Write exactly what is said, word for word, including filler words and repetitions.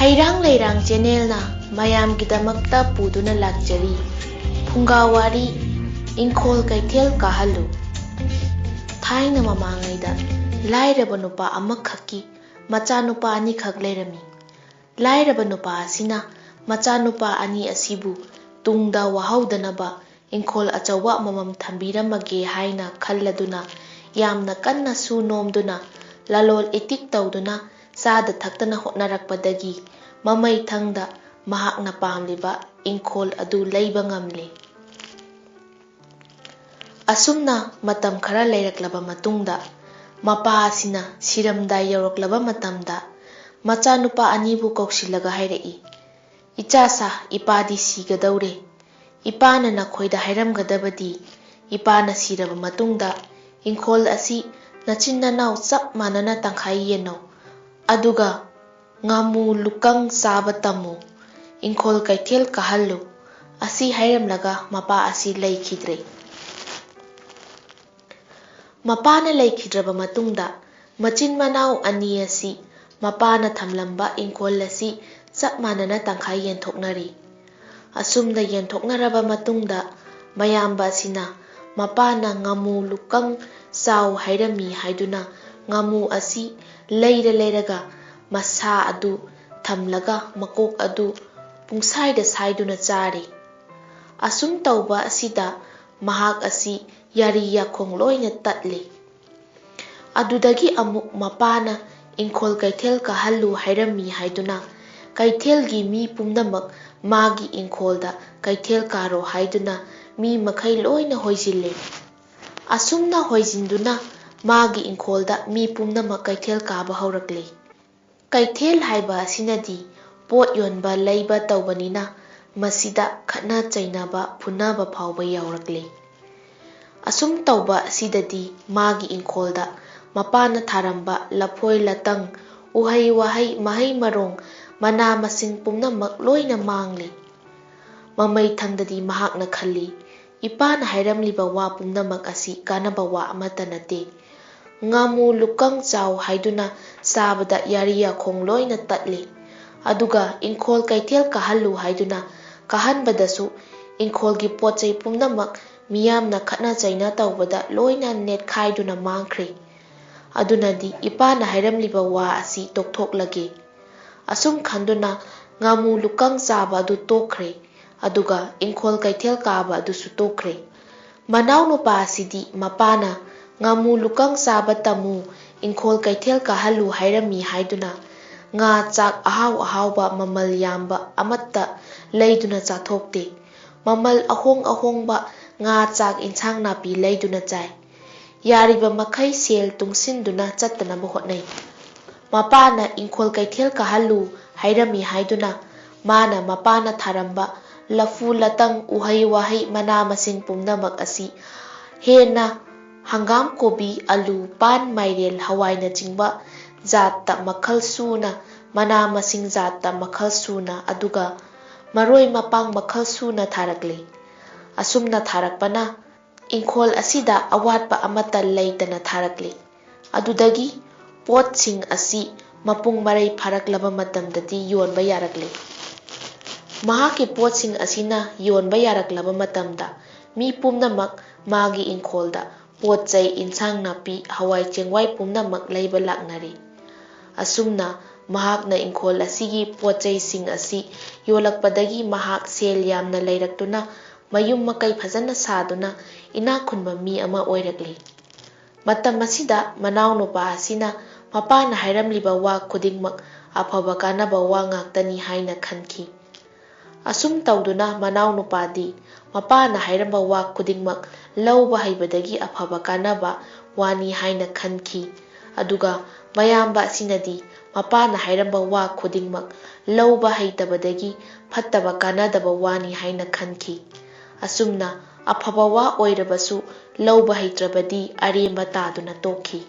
ꯍꯩꯔꯥꯡ ꯂꯩꯔꯥꯡ ꯆꯦꯅꯦꯜꯅ ꯃꯌꯥꯝꯒꯤꯗꯃꯛꯇ ꯄꯨꯗꯨꯅ ꯂꯥꯛꯆꯔꯤ꯫ ꯐꯨꯡꯒꯥ ꯋꯥꯔꯤ, ꯏꯪꯈꯣꯜ ꯀꯩꯊꯦꯜ ꯀꯥꯍꯜꯂꯨ꯫ ꯊꯥꯏꯅ ꯃꯃꯥꯡꯉꯩꯗ ꯂꯥꯏꯔꯕ ꯅꯨꯄꯥ ꯑꯃꯈꯛꯀꯤ ꯃꯆꯥꯅꯨꯄꯥ ꯑꯅꯤꯈꯛ ꯂꯩꯔꯝꯃꯤ꯫ ꯂꯥꯏꯔꯕ ꯅꯨꯄꯥ ꯑꯁꯤꯅ ꯃꯆꯥꯅꯨꯄꯥ ꯑꯅꯤ ꯑꯁꯤꯕꯨ ꯇꯨꯡꯗ ꯋꯥꯍꯧꯗꯅꯕ ꯏꯪꯈꯣꯜ ꯑꯆꯧꯕ ꯑꯃꯃꯝ ꯊꯝꯕꯤꯔꯝꯃꯒꯦ ꯍꯥꯏꯅ ꯈꯜꯂꯗꯨꯅ ꯌꯥꯝꯅ ꯀꯟꯅ ꯁꯨ ꯅꯣꯝꯗꯨꯅ ꯂꯂꯣꯜ ꯏꯇꯤꯛ ꯇꯧꯗꯨꯅ ꯆꯥꯗ ꯊꯛꯇꯅ ꯍꯣꯠꯅꯔꯛꯄꯗꯒꯤ ꯃꯃꯩꯊꯪꯗ ꯃꯍꯥꯛꯅ ꯄꯥꯝꯂꯤꯕ ꯏꯪꯈꯣꯜ ꯑꯗꯨ ꯂꯩꯕ ꯉꯝꯂꯦ꯫ ꯑꯁꯨꯝꯅ ꯃꯇꯝ ꯈꯔ ꯂꯩꯔꯛꯂꯕ ꯃꯇꯨꯡꯗ ꯃꯄꯥ ꯑꯁꯤꯅ ꯁꯤꯔꯝꯗꯥꯏ ꯌꯧꯔꯛꯂꯕ ꯃꯇꯝꯗ ꯃꯆꯥꯅꯨꯄꯥ ꯑꯅꯤꯕꯨ ꯀꯧꯁꯤꯜꯂꯒ ꯍꯥꯏꯔꯛꯏ, "ꯏꯆꯥꯁꯥ, ꯏꯄꯥꯗꯤ ꯁꯤꯒꯗꯧꯔꯦ꯫ ꯏꯄꯥꯅ ꯅꯈꯣꯏꯗ ꯍꯥꯏꯔꯝꯒꯗꯕꯗꯤ, ꯏꯄꯥꯅ ꯁꯤꯔꯕ ꯃꯇꯨꯡꯗ ꯏꯪꯈꯣꯜ ꯑꯁꯤ ꯅꯆꯤꯟ ꯅꯅꯥꯎ ꯆꯞ ꯃꯥꯟꯅꯅ ꯇꯪꯈꯥꯏ ꯌꯦꯟꯅꯧ꯫ ꯑꯗꯨꯒ ꯉꯥꯃꯨ ꯂꯨꯀꯪ ꯆꯥꯕ ꯇꯝꯃꯨ, ꯏꯪꯈꯣꯜ ꯀꯩꯊꯦꯜ ꯀꯥꯍꯜꯂꯨ" ꯑꯁꯤ ꯍꯥꯏꯔꯝꯂꯒ ꯃꯄꯥ ꯑꯁꯤ ꯂꯩꯈꯤꯗ꯭ꯔꯦ꯫ ꯃꯄꯥꯅ ꯂꯩꯈꯤꯗ꯭ꯔꯕ ꯃꯇꯨꯡꯗ ꯃꯆꯤꯟ ꯃꯅꯥꯎ ꯑꯅꯤ ꯑꯁꯤ ꯃꯄꯥꯅ ꯊꯝꯂꯝꯕ ꯏꯪꯈꯣꯜ ꯑꯁꯤ ꯆꯞ ꯃꯥꯟꯅꯅ ꯇꯪꯈꯥꯏ ꯌꯦꯟꯊꯣꯛꯅꯔꯤ꯫ ꯑꯁꯨꯝꯅ ꯌꯦꯟꯊꯣꯛꯅꯔꯕ ꯃꯇꯨꯡꯗ ꯃꯌꯥꯝꯕ ꯑꯁꯤꯅ ꯃꯄꯥꯅ ꯉꯥꯃꯨ ꯂꯨꯀꯪ ꯆꯥꯎ ꯍꯥꯏꯔꯝꯃꯤ ꯍꯥꯏꯗꯨꯅ ꯉꯥꯃꯨ ꯑꯁꯤ ꯂꯩꯔ ꯂꯩꯔꯒ ꯃꯁꯥ ꯑꯗꯨ ꯊꯝꯂꯒ ꯃꯀꯣꯛ ꯑꯗꯨ ꯄꯨꯡꯁꯥꯏꯗ ꯁꯥꯏꯗꯨꯅ ꯆꯥꯔꯤ꯫ ꯑꯁꯨꯝ ꯇꯧꯕ ꯑꯁꯤꯗ ꯃꯍꯥꯛ ꯑꯁꯤ ꯌꯥꯔꯤ ꯌꯥꯈꯣꯡ ꯂꯣꯏꯅ ꯇꯠꯂꯤ꯫ ꯑꯗꯨꯗꯒꯤ ꯑꯃꯨꯛ ꯃꯄꯥꯅ ꯏꯪꯈꯣꯜ ꯀꯩꯊꯦꯜ ꯀꯥꯍꯜꯂꯨ ꯍꯥꯏꯔꯝꯃꯤ ꯍꯥꯏꯗꯨꯅ ꯀꯩꯊꯦꯜꯒꯤ ꯃꯤ ꯄꯨꯝꯅꯃꯛ ꯃꯥꯒꯤ ꯏꯪꯈꯣꯜꯗ ꯀꯩꯊꯦꯜ ꯀꯥꯔꯣ ꯍꯥꯏꯗꯨꯅ ꯃꯤ ꯃꯈꯩ ꯂꯣꯏꯅ ꯍꯣꯏꯖꯤꯜꯂꯦ꯫ ꯑꯁꯨꯝꯅ ꯍꯣꯏꯖꯤꯟꯗꯨꯅ ꯃꯥꯒꯤ ꯏꯪꯈꯣꯜꯗ ꯃꯤ ꯄꯨꯝꯅꯃꯛ ꯀꯩꯊꯦꯜ ꯀꯥꯕ ꯍꯧꯔꯛꯂꯦ꯫ ꯀꯩꯊꯦꯜ ꯍꯥꯏꯕ ꯑꯁꯤꯅꯗꯤ ꯄꯣꯠ ꯌꯣꯟꯕ ꯂꯩꯕ ꯇꯧꯕꯅꯤꯅ ꯃꯁꯤꯗ ꯈꯠꯅ ꯆꯩꯅꯕ ꯐꯨꯅꯕ ꯐꯥꯎꯕ ꯌꯥꯎꯔꯛꯂꯦ꯫ ꯑꯁꯨꯝ ꯇꯧꯕ ꯑꯁꯤꯗꯗꯤ ꯃꯥꯒꯤ ꯏꯪꯈꯣꯜꯗ ꯃꯄꯥꯅ ꯊꯥꯔꯝꯕ ꯂꯐꯣꯏ ꯂꯇꯪ, ꯎꯍꯩ ꯋꯥꯍꯩ, ꯃꯍꯩ ꯃꯔꯣꯡ, ꯃꯅꯥ ꯃꯁꯤꯡ ꯄꯨꯝꯅꯃꯛ ꯂꯣꯏꯅ ꯃꯥꯡꯂꯦ꯫ ꯃꯃꯩ ꯊꯪꯗꯗꯤ ꯃꯍꯥꯛꯅ ꯈꯜꯂꯤ, "ꯏꯄꯥꯅ ꯍꯥꯏꯔꯝꯂꯤꯕ ꯋꯥ ꯄꯨꯝꯅꯃꯛ ꯑꯁꯤ ꯀꯥꯟꯅꯕ ꯋꯥ ꯑꯃꯠꯇ ꯅꯠꯇꯦ꯫ ꯉꯥꯃꯨ ꯂꯨꯀꯪ ꯆꯥꯎ ꯍꯥꯏꯗꯨꯅ ꯆꯥꯕꯗ ꯌꯥꯔꯤ ꯌꯥꯈꯣꯡ ꯂꯣꯏꯅ ꯇꯠꯂꯤ꯫ ꯑꯗꯨꯒ ꯏꯪꯈꯣꯜ ꯀꯩꯊꯦꯜ ꯀꯥꯍꯜꯂꯨ ꯍꯥꯏꯗꯨꯅ ꯀꯥꯍꯟꯕꯗꯁꯨ ꯏꯪꯈꯣꯜꯒꯤ ꯄꯣꯠ ꯆꯩ ꯄꯨꯝꯅꯃꯛ ꯃꯤꯌꯥꯝꯅ ꯈꯠꯅ ꯆꯩꯅ ꯇꯧꯕꯗ ꯂꯣꯏꯅ ꯅꯦꯠꯈꯥꯏꯗꯨꯅ ꯃꯥꯡꯈ꯭ꯔꯦ꯫ ꯑꯗꯨꯅꯗꯤ ꯏꯄꯥꯅ ꯍꯥꯏꯔꯝꯂꯤꯕ ꯋꯥ ꯑꯁꯤ ꯇꯣꯛꯊꯣꯛꯂꯒꯦ꯫ ꯑꯁꯨꯝ ꯈꯟꯗꯨꯅ ꯉꯥꯃꯨ ꯂꯨꯀꯪ ꯆꯥꯕ ꯑꯗꯨ ꯇꯣꯛꯈ꯭ꯔꯦ, ꯑꯗꯨꯒ ꯏꯪꯈꯣꯜ ꯀꯩꯊꯦꯜ ꯀꯥꯕ ꯑꯗꯨꯁꯨ ꯇꯣꯛꯈ꯭ꯔꯦ꯫ ꯃꯅꯥꯎꯅꯨꯄꯥ ꯑꯁꯤꯗꯤ ꯃꯄꯥꯅ "ꯉꯥꯃꯨ ꯂꯨꯀꯪ ꯆꯥꯕ ꯇꯝꯃꯨ, ꯏꯪꯈꯣꯜ ꯀꯩꯊꯦꯜ ꯀꯥꯍꯜꯂꯨ" ꯍꯥꯏꯔꯝꯃꯤ ꯍꯥꯏꯗꯨꯅ ꯉꯥ ꯆꯥꯛ ꯑꯍꯥꯎ ꯑꯍꯥꯎꯕ ꯃꯃꯜ ꯌꯥꯝꯕ ꯑꯃꯠꯇ ꯂꯩꯗꯨꯅ ꯆꯥꯊꯣꯛꯇꯦ꯫ ꯃꯃꯜ ꯑꯍꯣꯡ ꯑꯍꯣꯡꯕ ꯉꯥ ꯆꯥꯛ ꯏꯟꯁꯥꯡ ꯅꯥꯄꯤ ꯂꯩꯗꯨꯅ ꯆꯥꯏ꯫ ꯌꯥꯔꯤꯕ ꯃꯈꯩ ꯁꯦꯜ ꯇꯨꯡꯁꯤꯟꯗꯨꯅ ꯆꯠꯇꯅꯕ ꯍꯣꯠꯅꯩ꯫ ꯃꯄꯥꯅ ꯏꯪꯈꯣꯜ ꯀꯩꯊꯦꯜ ꯀꯥꯍꯜꯂꯨ ꯍꯥꯏꯔꯝꯃꯤ ꯍꯥꯏꯗꯨꯅ ꯃꯥꯅ ꯃꯄꯥꯅ ꯊꯥꯔꯝꯕ ꯂꯐꯨ ꯂꯇꯪ, ꯎꯍꯩ ꯋꯥꯍꯩ, ꯃꯅꯥ ꯃꯁꯤꯡ ꯄꯨꯝꯅꯃꯛ ꯑꯁꯤ ꯍꯦꯟꯅ ꯍꯪꯒꯥꯝ, ꯀꯣꯕꯤ, ꯑꯂꯨ, ꯄꯥꯟ, ꯃꯥꯏꯔꯦꯜ, ꯍꯋꯥꯏꯅꯆꯤꯡꯕ ꯖꯥꯠꯇ ꯃꯈꯜ ꯁꯨꯅ, ꯃꯅꯥ ꯃꯁꯤꯡ ꯖꯥꯠꯇ ꯃꯈꯜ ꯁꯨꯅ, ꯑꯗꯨꯒ ꯃꯔꯣꯏ ꯃꯄꯥꯡ ꯃꯈꯜ ꯁꯨꯅ ꯊꯥꯔꯛꯂꯤ꯫ ꯑꯁꯨꯝꯅ ꯊꯥꯔꯛꯄꯅ ꯏꯪꯈꯣꯜ ꯑꯁꯤꯗ ꯑꯋꯥꯠꯄ ꯑꯃꯠꯇ ꯂꯩꯇꯅ ꯊꯥꯔꯛꯂꯤ꯫ ꯑꯗꯨꯗꯒꯤ ꯄꯣꯠꯁꯤꯡ ꯑꯁꯤ ꯃꯄꯨꯡ ꯃꯔꯩ ꯐꯥꯔꯛꯂꯕ ꯃꯇꯝꯗꯗꯤ ꯌꯣꯟꯕ ꯌꯥꯔꯛꯂꯤ꯫ ꯃꯍꯥꯛꯀꯤ ꯄꯣꯠꯁꯤꯡ ꯑꯁꯤꯅ ꯌꯣꯟꯕ ꯌꯥꯔꯛꯂꯕ ꯃꯇꯝꯗ ꯃꯤ ꯄꯨꯝꯅꯃꯛ ꯃꯥꯒꯤ ꯏꯪꯈꯣꯜꯗ ꯄꯣꯠ ꯆꯩ, ꯏꯟꯁꯥꯡ ꯅꯥꯄꯤ, ꯍꯋꯥꯏ ꯆꯦꯡꯋꯥꯏ ꯄꯨꯝꯅꯃꯛ ꯂꯩꯕ ꯂꯥꯛꯅꯔꯤ꯫ ꯑꯁꯨꯝꯅ ꯃꯍꯥꯛꯅ ꯏꯪꯈꯣꯜ ꯑꯁꯤꯒꯤ ꯄꯣꯠ ꯆꯩꯁꯤꯡ ꯑꯁꯤ ꯌꯣꯜꯂꯛꯄꯗꯒꯤ ꯃꯍꯥꯛ ꯁꯦꯜ ꯌꯥꯝꯅ ꯂꯩꯔꯛꯇꯨꯅ ꯃꯌꯨꯝ ꯃꯀꯩ ꯐꯖꯅ ꯁꯥꯗꯨꯅ ꯏꯅꯥꯛ ꯈꯨꯟꯕ ꯃꯤ ꯑꯃ ꯑꯣꯏꯔꯛꯂꯤ꯫ ꯃꯇꯝ ꯑꯁꯤꯗ ꯃꯅꯥꯎꯅꯨꯄꯥ ꯑꯁꯤꯅ ꯃꯄꯥꯅ ꯍꯥꯏꯔꯝꯂꯤꯕ ꯋꯥ ꯈꯨꯗꯤꯡꯃꯛ ꯑꯐꯕ ꯀꯥꯟꯅꯕ ꯋꯥ ꯉꯥꯛꯇꯅꯤ ꯍꯥꯏꯅ ꯈꯟꯈꯤ꯫ ꯑꯁꯨꯝ ꯇꯧꯗꯨꯅ ꯃꯅꯥꯎꯅꯨꯄꯥꯗꯤ ꯃꯄꯥꯅ ꯍꯥꯏꯔꯝꯕ ꯋꯥ ꯈꯨꯗꯤꯡꯃꯛ ꯂꯧꯕ ꯍꯩꯕꯗꯒꯤ ꯑꯐꯕ ꯀꯥꯟꯅꯕ ꯋꯥꯅꯤ ꯍꯥꯏꯅ ꯈꯟꯈꯤ꯫ ꯑꯗꯨꯒ ꯃꯌꯥꯝꯕ ꯑꯁꯤꯅꯗꯤ ꯃꯄꯥꯅ ꯍꯥꯏꯔꯝꯕ ꯋꯥ ꯈꯨꯗꯤꯡꯃꯛ ꯂꯧꯕ ꯍꯩꯇꯕꯗꯒꯤ ꯐꯠꯇꯕ ꯀꯥꯟꯅꯗꯕ ꯋꯥꯅꯤ ꯍꯥꯏꯅ ꯈꯟꯈꯤ꯫ ꯑꯁꯨꯝꯅ ꯑꯐꯕ ꯋꯥ ꯑꯣꯏꯔꯕꯁꯨ ꯂꯧꯕ ꯍꯩꯇ꯭ꯔꯕꯗꯤ ꯑꯔꯦꯝꯕ ꯇꯥꯗꯨꯅ ꯇꯣꯛꯈꯤ꯫